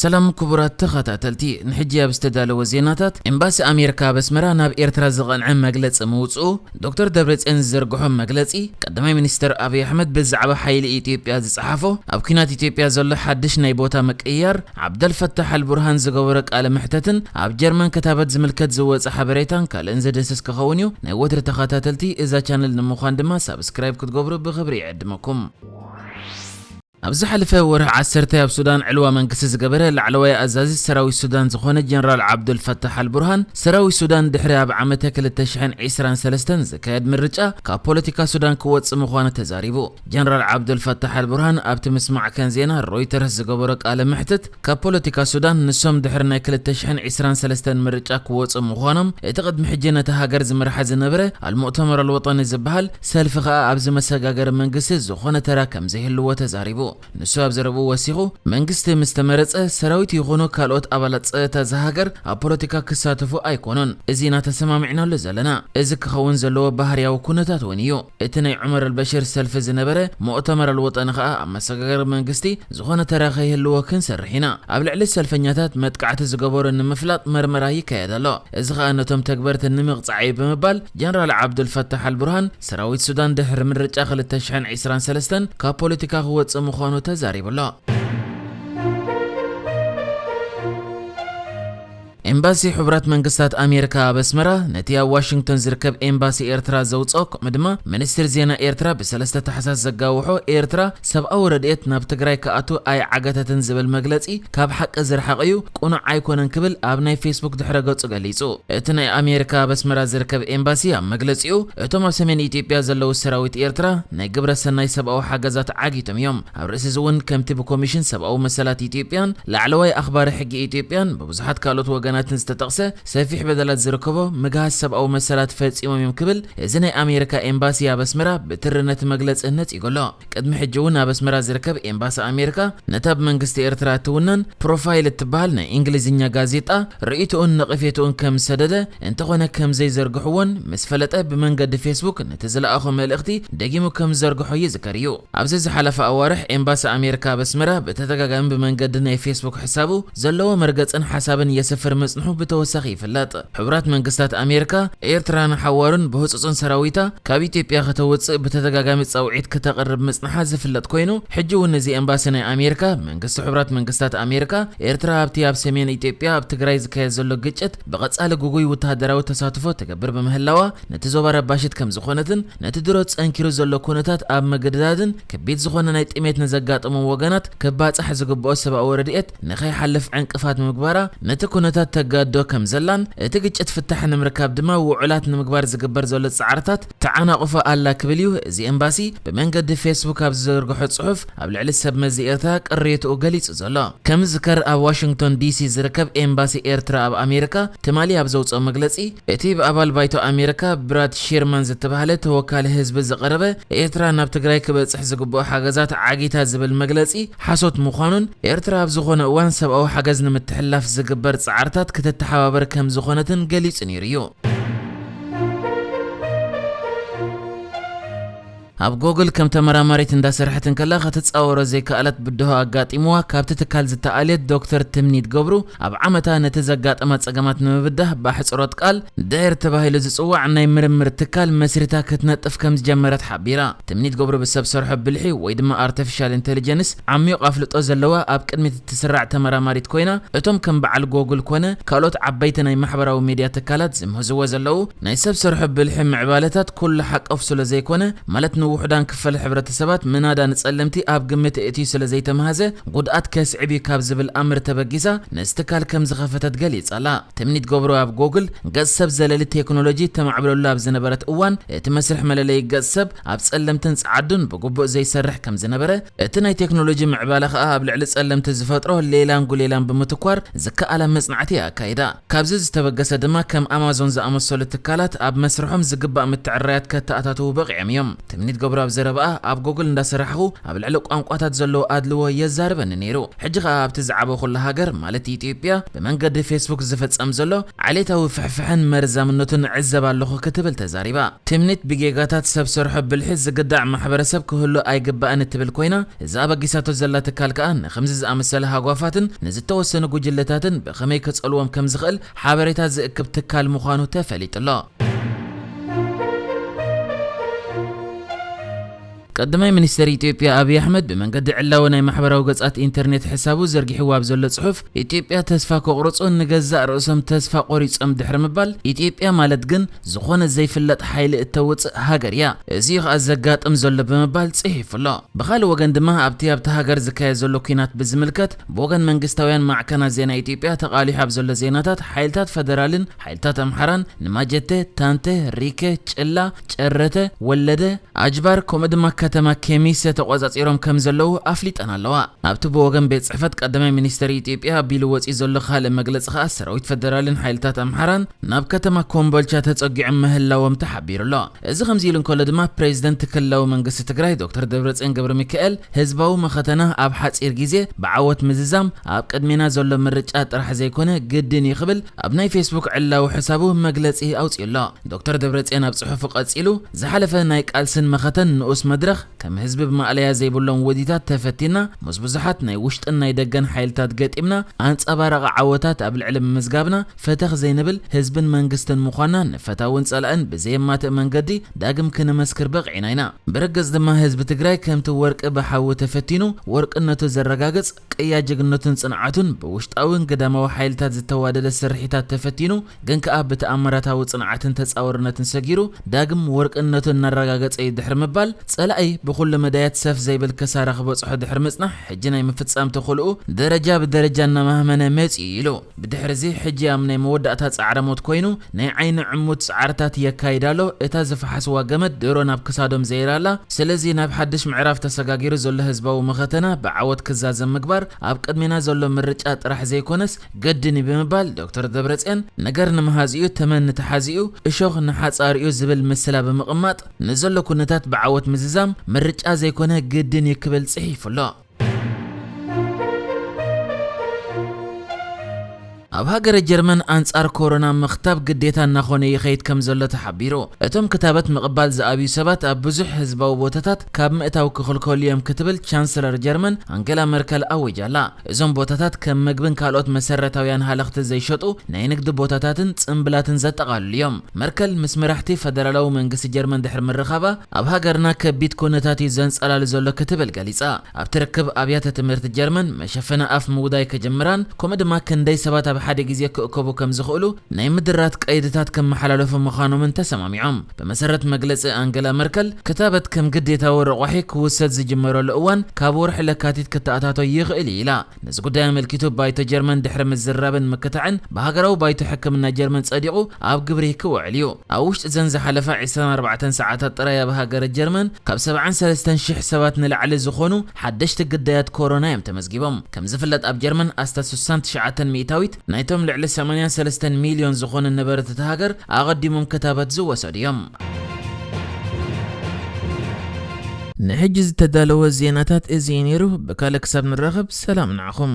ሰላም ክቡራት ተኸታተልቲ፣ ንሕጂ ኣብ ዝተዳለወ ዜናታት፣ ኤምባሲ ኣሜሪካ ኣብ ኣስመራ ናብ ኤርትራ ዝቐንዐ መግለጺ ምውጽኡ፣ ዶክተር ደብረጽዮን ዝዘርግሖ መግለጺ፣ ቀዳማይ ሚኒስተር ኣብይ ኣሕመድ ብዛዕባ ሓይሊ ኢትዮጵያ ዝጸሓፎ፣ ኣብ ኲናት ኢትዮጵያ ዘሎ ሓድሽ ናይ ቦታ ምቅይያር፣ ዓብደልፈታሕ ኣልቡርሃን ዝገበሮ ቃለ መሕተትን ኣብ ጀርመን ክታበት ዝምልከት ዝወጸ ሓበሬታን ካልእን ዝድህስስ ክኸውን እዩ። ናይ ወትሪ ተኸታተልቲ እዛ ቻነል ንምዃን ድማ ሳብስክራይብ ክትገብሩ ብኽብሪ ይዕድመኩም። ኣብ ዝሓለፈ ወርሒ ዓሰርተ ኣብ ሱዳን ዕልዋ መንግስቲ ዝገበረ ላዕለዋይ ኣዛዚ ሰራዊት ሱዳን ዝኾነ ጀነራል ዓብዱል ፈታሕ ኣልቡርሃን፣ ሰራዊት ሱዳን ድሕሪ ኣብ ዓመተ ክልተ ሽሕን ዕስራን ሰለስተን ዝካየድ ምርጫ ካብ ፖለቲካ ሱዳን ክወጽእ ምዃኑ ተዛሪቡ። ጀነራል ዓብዱል ፈታሕ ኣልቡርሃን ኣብቲ ምስ ማዕከን ዜና ሮይተርስ ዝገበሮ ቃለ መሕትት፣ ካብ ፖለቲካ ሱዳን ንሶም ድሕሪ ናይ ክልተ ሽሕን ዕስራን ሰለስተን ምርጫ ክወጹ ምዃኖም እቲ ቅድሚ ሕጂ ነታ ሃገር ዝመርሓ ዝነበረ ኣልሙእተመር ኣልወጠኒ ዝበሃል ሰልፊ ከኣ ኣብዚ መሰጋገሪ መንግስቲ ዝኾነ ተራ ከም ዘይህልዎ ተዛሪቡ። ንሱ ኣብ ዘረብኡ ወሲኹ፣ መንግስቲ ምስ ተመረጸ ሰራዊት ይኹኑ ካልኦት ኣባላት ጸጥታ እዛ ሃገር ኣብ ፖለቲካ ክሳተፉ ኣይኮኑን። እዚ ኢና ተሰማሚዕናሉ ዘለና። እዚ ክኸውን ዘለዎ ባህርያዊ ኩነታት እውን እዩ። እቲ ናይ ዑመር ኣልበሽር ሰልፊ ዝነበረ ሙእተመር ኣልወጠኒ ከኣ ኣብ መሰጋገሪ መንግስቲ ዝኾነ ተራ ከይህልዎ ክንሰርሕ ኢና። ኣብ ልዕሊ ሰልፈኛታት መጥቃዕቲ ዝገበሩ ንምፍላጥ መርመራ ይካየድ ኣሎ። እዚ ከኣ ነቶም ተግበርቲ ንምቕጻዕ እዩ ብምባል ጀነራል ዓብዱል ፈታሕ ኣልቡርሃን ሰራዊት ሱዳን ድሕሪ ምርጫ ክልተ ሽሕን ዕስራን ሰለስተን ካብ ፖለቲካ ክወጽእ ምዃኑ ተዛሪቡ ኣሎ። ኤምባሲ ሕቡራት መንግስታት ኣሜሪካ ኣብ ኣስመራ ነቲ ኣብ ዋሽንግቶን ዝርከብ ኤምባሲ ኤርትራ ዘውጽኦ፣ ከምኡ ድማ ሚኒስትሪ ዜና ኤርትራ ብሰለስተ ታሕሳስ ዘጋውሖ ኤርትራ ሰብኣዊ ረድኤት ናብ ትግራይ ክኣቱ ኣይዓገተትን ዝብል መግለጺ ካብ ሓቂ ዝረሓቐ እዩ፣ ቅኑዕ ኣይኮነን ክብል ኣብ ናይ ፌስቡክ ድሕረ ገጹ ገሊጹ። እቲ ናይ ኣሜሪካ ኣብ ኣስመራ ዝርከብ ኤምባሲ ኣብ መግለጺኡ፣ እቶም ኣብ ሰሜን ኢትዮጵያ ዘለዉ ሰራዊት ኤርትራ ናይ ግብረ ሰናይ ሰብኣዊ ሓገዛት ዓጊቶም እዮም። ኣብ ርእሲ እዚ እውን ከምቲ ብኮሚሽን ሰብኣዊ መሰላት ኢትዮጵያን ላዕለዋይ ኣኽባሪ ሕጊ ኢትዮጵያን ብብዙሓት ካልኦት ወገናትን ዝተጠቕሰ ሰፊሕ በደላት ዝርከቦ ምግሃስ ሰብኣዊ መሰላት ፈጺሞም እዮም ክብል እዚ ናይ ኣሜሪካ ኤምባሲ ኣብ ኣስመራ ብትሪ ነቲ መግለጺ ነጺጉ ኣሎ። ቅድሚ ሕጂ እውን ኣብ ኣስመራ ዝርከብ ኤምባሲ ኣሜሪካ ነታ ብመንግስቲ ኤርትራ እትውነን ፕሮፋይል እትበሃል ናይ እንግሊዝኛ ጋዜጣ ርእይቶኡን ነቐፌትኡን ከም ዝሰደደ፣ እንተኾነ ከም ዘይዘርግሕዎን ምስ ፈለጠ ብመንገዲ ፌስቡክ ነቲ ዝለኣኾ መልእኽቲ ደጊሙ ከም ዝዘርግሖ ይዝከር እዩ። ኣብዚ ዝሓለፈ ኣዋርሕ ኤምባሲ ኣሜሪካ ኣብ ኣስመራ ብተደጋጋሚ ብመንገዲ ናይ ፌስቡክ ሕሳቡ ዘለዎ መርገጽን ሓሳብን የስፍር ምጽንሑ ብተወሳኺ ይፍለጥ። ሕቡራት መንግስታት ኣሜሪካ ኤርትራ ንሓዋሩን ብህጹጽን ሰራዊታ ካብ ኢትዮጵያ ከተውጽእ ብተደጋጋሚ ጻውዒት ከተቕርብ ምጽንሓ ዝፍለጥ ኮይኑ፣ ሕጂ እውን እዚ ኤምባሲ ናይ ኣሜሪካ መንግስቲ ሕቡራት መንግስታት ኣሜሪካ ኤርትራ ኣብቲ ኣብ ሰሜን ኢትዮጵያ ኣብ ትግራይ ዝካየድ ዘሎ ግጭት ብቐጻሊ ግጉይ ወተሃደራዊ ተሳትፎ ትገብር ብምህላዋ ነቲ ዞባ ረባሽት ከም ዝኾነትን ነቲ ድሮ ጸንኪሩ ዘሎ ኩነታት ኣብ ምግዳድን ከቢድ ዝኾነ ናይ ጥሜት ንዘጋጠሞም ወገናት ክባጻሕ ዝግብኦ ሰብኣዊ ረድኤት ንኸይሓልፍ ዕንቅፋት ንምግባራ ነቲ ኩነታት ተጋድዶ ከም ዘላን እቲ ግጭት ፍታሕ ንምርካብ ድማ ውዑላት ንምግባር ዝግበር ዘሎ ጻዕርታት ተዓናቕፎ ኣላ ክብል እዩ እዚ ኤምባሲ ብመንገዲ ፌስቡክ ኣብ ዝዘርግሖ ጽሑፍ ኣብ ልዕሊ ሰብ መዚ ኤርትራ ቅሬትኡ ገሊጹ ዘሎ። ከም ዝዝከር ኣብ ዋሽንግቶን ዲሲ ዝርከብ ኤምባሲ ኤርትራ ኣብ ኣሜሪካ ትማሊ ኣብ ዘውጽኦ መግለጺ እቲ ብኣባል ባይቶ ኣሜሪካ ብራድ ሼርማን ዝተባህለ ተወካሊ ህዝቢ ዝቐረበ ኤርትራ ናብ ትግራይ ክበጽሕ ዝግብኦ ሓገዛት ዓጊታ ዝብል መግለጺ ሓሶት ምዃኑን ኤርትራ ኣብ ዝኾነ እዋን ሰብኣዊ ሓገዝ ንምትሕልላፍ ዝግበር ጻዕርታት ክትተሓባበር ከም ዝኾነትን ገሊጹ ነይሩ እዩ። ኣብ ጎግል ከም ተመራማሪት እንዳሰርሐት እንከላ ክትጻወሮ ዘይከኣለት ብድሆ ኣጋጢምዋ ካብቲ ትካል ዝተኣልየት ዶክተር ትምኒት ገብሩ ኣብ ዓመታ ነቲ ዘጋጠማ ጸገማት ንምብዳህ ብኣሕጽሮት ቃል ድዕር ተባሂሉ ዝጽዋዕ ናይ ምርምር ትካል መስሪታ ክትነጥፍ ከም ዝጀመረት ሓቢራ። ትምኒት ገብሩ ብሰብ ሰርሖ ብልሒ ወይ ድማ ኣርቲፊሻል ኢንተሊጀንስ ዓሚቕ ኣፍልጦ ዘለዋ ኣብ ቅድሚት እትስራዕ ተመራማሪት ኮይና፣ እቶም ከም በዓል ጎግል ኮነ ካልኦት ዓበይቲ ናይ ማሕበራዊ ሚድያ ትካላት ዝምህዝዎ ዘለዉ ናይ ሰብ ሰርሖ ብልሒ ምዕባለታት ኩሉ ሓቆፍ ስለ ዘይኮነ፣ ማለት ንውሑዳን ክፋል ሕብረተሰባት ምናዳ ንጸለምቲ ኣብ ግምት እእትዩ ስለ ዘይተማህዘ፣ ጉድኣት ከስዕብ እዩ ካብ ዝብል ኣምር ተበጊሳ ነዚ ትካል ከም ዝኸፈተት ገሊጻ ኣላ። ትምኒት ገብሩ ኣብ ጎግል ገጽ ሰብ ዘለሊ ቴክኖሎጂ ተማዕብለሉ ኣብ ዝነበረት እዋን፣ እቲ መስርሕ መለለዪ ገጽ ሰብ ኣብ ጸለምትን ጸዓዱን ብግቡእ ዘይሰርሕ ከም ዝነበረ፣ እቲ ናይ ቴክኖሎጂ ምዕባለ ከኣ ኣብ ልዕሊ ጸለምቲ ዝፈጥሮ ሌላን ጉሌላን ብምትኳር ዝከኣላ መጽናዕቲ ኣካይዳ። ካብዚ ዝተበገሰ ድማ ከም ኣማዞን ዝኣመሰሉ ትካላት ኣብ መስርሖም ዝግባእ ምትዕርራያት ከተኣታትዉ በቒዖም እዮም። ትምኒት ገብሩ ኣብ ዘረባኣ፣ ኣብ ጎግል እንዳሰራሕኹ ኣብ ልዕሊ ቋንቋታት ዘለዎ ኣድልዎ የዛርበኒ ነይሩ። ሕጂ ኸኣ ኣብቲ ዝዓበኹላ ሃገር ማለት ኢትዮጵያ ብመንገዲ ፌስቡክ ዝፍጸም ዘሎ ዓሌታዊ ፍሕፍሕን መርዛምነቱን እዕዘብ ኣለኹ ክትብል ተዛሪባ። ትምኒት ብጌጋታት ሰብ ሰርሖ ብልሒ ዝግዳዕ ማሕበረሰብ ክህሉ ኣይግባእን እትብል ኮይና፣ እዛ ኣበጊሳቶ ዘላ ትካል ከኣ ንኸምዚ ዝኣመሰለ ሃጓፋትን ንዝተወሰኑ ጉጅለታትን ብኸመይ ክጸልዎም ከም ዝኽእል ሓበሬታ ዝእክብ ትካል ምዃኑ ተፈሊጡ ኣሎ። ቀዳማይ ሚኒስተር ኢትዮጵያ ኣብይ ኣሕመድ ብመንገዲ ዕላዊ ናይ ማሕበራዊ ገጻት ኢንተርኔት ሕሳቡ ዘርጊሕዎ ኣብ ዘሎ ጽሑፍ፣ ኢትዮጵያ ተስፋ ከቑርጹ ንገዛእ ርእሶም ተስፋ ቆሪጾም ድሕሪ ምባል፣ ኢትዮጵያ ማለት ግን ዝኾነ ዘይፍለጥ ሓይሊ እተውጽእ ሃገር እያ። እዚ እዩ ከኣ ዘጋጥም ዘሎ ብምባል ጽሒፉ ኣሎ። ብኻልእ ወገን ድማ ኣብቲ ኣብቲ ሃገር ዝካየድ ዘሎ ኲናት ብዝምልከት ብወገን መንግስታውያን ማዕከናት ዜና ኢትዮጵያ ተቓሊሑ ኣብ ዘሎ ዜናታት ሓይልታት ፈደራልን ሓይልታት ኣምሓራን ንማጀቴ፣ ታንቴ፣ ሪኬ፣ ጭላ፣ ጨረተ፣ ወለደ፣ ኣጅባር ከምኡ ድማ ከተማ ኬሚሰ ተቖጻጺሮም ከም ዘለዉ ኣፍሊጠን ኣለዋ። ኣብቲ ብወገን ቤት ጽሕፈት ቀዳማይ ሚኒስተር ኢትዮጵያ ኣቢሉ ወጺኡ ዘሎ ካልእ መግለጺ ከኣ ሰራዊት ፈደራልን ሓይልታት ኣምሓራን ናብ ከተማ ኮምቦልቻ ተጸጊዖም ምህላዎም ተሓቢሩ ኣሎ። እዚ ከምዚ ኢሉ እንከሎ ድማ ፕሬዚደንት ክልላዊ መንግስቲ ትግራይ ዶክተር ደብረጽዮን ገብረ ሚካኤል ህዝባዊ መኸተና ኣብ ሓጺር ግዜ ብዓወት ምዝዛም ኣብ ቅድሜና ዘሎ ምርጫ ጥራሕ ዘይኮነ ግድን እዩ ክብል ኣብ ናይ ፌስቡክ ዕላዊ ሕሳቡ መግለጺ ኣውጺኡ ኣሎ። ዶክተር ደብረጽዮን ኣብ ጽሑፉ ቀጺሉ፣ ዝሓለፈ ናይ ቃልስን መኸተን ንኡስ መድረኽ ከም ህዝቢ ብማእለያ ዘይብሎም ውዲታት ተፈቲና፣ ምስ ብዙሓት ናይ ውሽጥን ናይ ደገን ሓይልታት ገጢምና፣ ኣንጸባራቒ ዓወታት ኣብ ልዕሊ ምምዝጋብና፣ ፈተኽ ዘይንብል ህዝብን መንግስትን ምዃንና ንፈታውን ጸላእን ብዘየማትእ መንገዲ ዳግም ክንመስክር በቒዕና ኢና። ብርግጽ ድማ ህዝቢ ትግራይ ከምቲ ወርቂ ብሓዊ ተፈቲኑ ወርቅነቱ ዘረጋግጽ ቅያ ጅግንነቱን ጽንዓቱን ብውሽጣውን ግዳማዊ ሓይልታት ዝተዋደደ ስርሒታት ተፈቲኑ፣ ግን ከኣ ብተኣምራታዊ ጽንዓትን ተጻዋርነትን ሰጊሩ ዳግም ወርቅነቱ እናረጋገጸ እዩ ድሕሪ ምባል፣ ጸላኢ ብኹሉ መዳያት ሰፍ ዘይብል ክሳራ ክበጽሖ ድሕሪ ምጽናሕ፣ ሕጂ ናይ ምፍጻም ተኽእልኡ ደረጃ ብደረጃ እናማህመነ መጺኡ ኢሉ። ብድሕሪ እዚ ሕጂ ኣብ ናይ መወዳእታ ጻዕረ ሞት ኮይኑ ናይ ዓይኒ ዕሙት ጻዕርታት የካይድ ኣሎ። እታ ዝፈሓስዋ ገመድ ድሮ ናብ ክሳዶም ዘይራ ኣላ። ስለዚ ናብ ሓድሽ ምዕራፍ ተሰጋጊሩ ዘሎ ህዝባዊ መኸተና ብዓወት ክዛዘም ምግባር ኣብ ቅድሜና ዘሎ ምርጫ ጥራሕ ዘይኮነስ ግድን እዩ ብምባል ዶክተር ደብረጽዮን፣ ነገር ንመሃዚኡ ተመን ንተሓዚኡ እሾኽ ንሓጻሪኡ ዝብል ምስላ ብምቕማጥ፣ ንዘሎ ኩነታት ብዓወት ምዝዛም ምርጫ ዘይኮነ ግድን እዩ ክብል ጽሒፉ ኣሎ። ኣብ ሃገረ ጀርመን ኣንጻር ኮሮና ምኽታብ ግዴታ እናኾነ ይኸይድ ከም ዘሎ ተሓቢሩ። እቶም ክታበት ምቕባል ዝኣብዩ ሰባት ኣብ ብዙሕ ህዝባዊ ቦታታት ካብ ምእታው ክኽልከሉ እዮም ክትብል ቻንስለር ጀርመን ኣንገላ መርከል ኣዊጃ ኣላ። እዞም ቦታታት ከም ምግብን ካልኦት መሰረታውያን ሃለኽቲ ዘይሸጡ ናይ ንግዲ ቦታታትን ጽምብላትን ዘጠቓልሉ እዮም። መርከል ምስ መራሕቲ ፈደራላዊ መንግስቲ ጀርመን ድሕሪ ምርኻባ፣ ኣብ ሃገርና ከቢድ ኩነታት እዩ ዘንጸላሉ ዘሎ ክትብል ገሊጻ። ኣብቲ ርክብ ኣብያተ ትምህርቲ ጀርመን መሸፈኒ ኣፍ ምውዳይ ክጅምራን፣ ከምኡ ድማ ክንደይ ሰባት ኣብ ሓደ ግዜ ክእከቡ ከም ዝኽእሉ ናይ ምድራት ቀይድታት ከመሓላለፉ ምዃኖምን ተሰማሚዖም። ብመሰረት መግለጺ ኣንገላ መርከል፣ ክታበት ከም ግዴታዊ ረቋሒ ክውሰድ ዝጅመረሉ እዋን ካብ ወርሒ ለካቲት ክተኣታቶ ይኽእል እዩ ኢላ። ነዚ ጉዳይ ኣመልኪቱ ባይቶ ጀርመን ድሕሪ ምዝራብን ምክታዕን ብሃገራዊ ባይቶ ሕክምና ጀርመን ጸዲቑ ኣብ ግብሪ ክውዕል እዩ። ኣብ ውሽጢ ዘን ዝሓለፋ ዕስራን ኣርባዕተን ሰዓታት ጥራይ ኣብ ሃገረ ጀርመን ካብ ሰብዓን ሰለስተን ሽሕ ሰባት ንላዕሊ ዝኾኑ ሓደሽቲ ግዳያት ኮሮና እዮም ተመዝጊቦም። ከም ዝፍለጥ ኣብ ጀርመን ኣስታት ስሳን ትሽዓተን ሚእታዊት ናይቶም ልዕሊ ሰማንያን ሰለስተን ሚልዮን ዝኾኑ ነበርቲ እታ ሃገር ኣቐዲሞም ክታበት ዝወሰዱ እዮም። ንሕጂ ዝተዳለወ ዜናታት እዚ እዩ ነይሩ። ብካልእ ክሳብ ንራኸብ ሰላም ንዓኹም።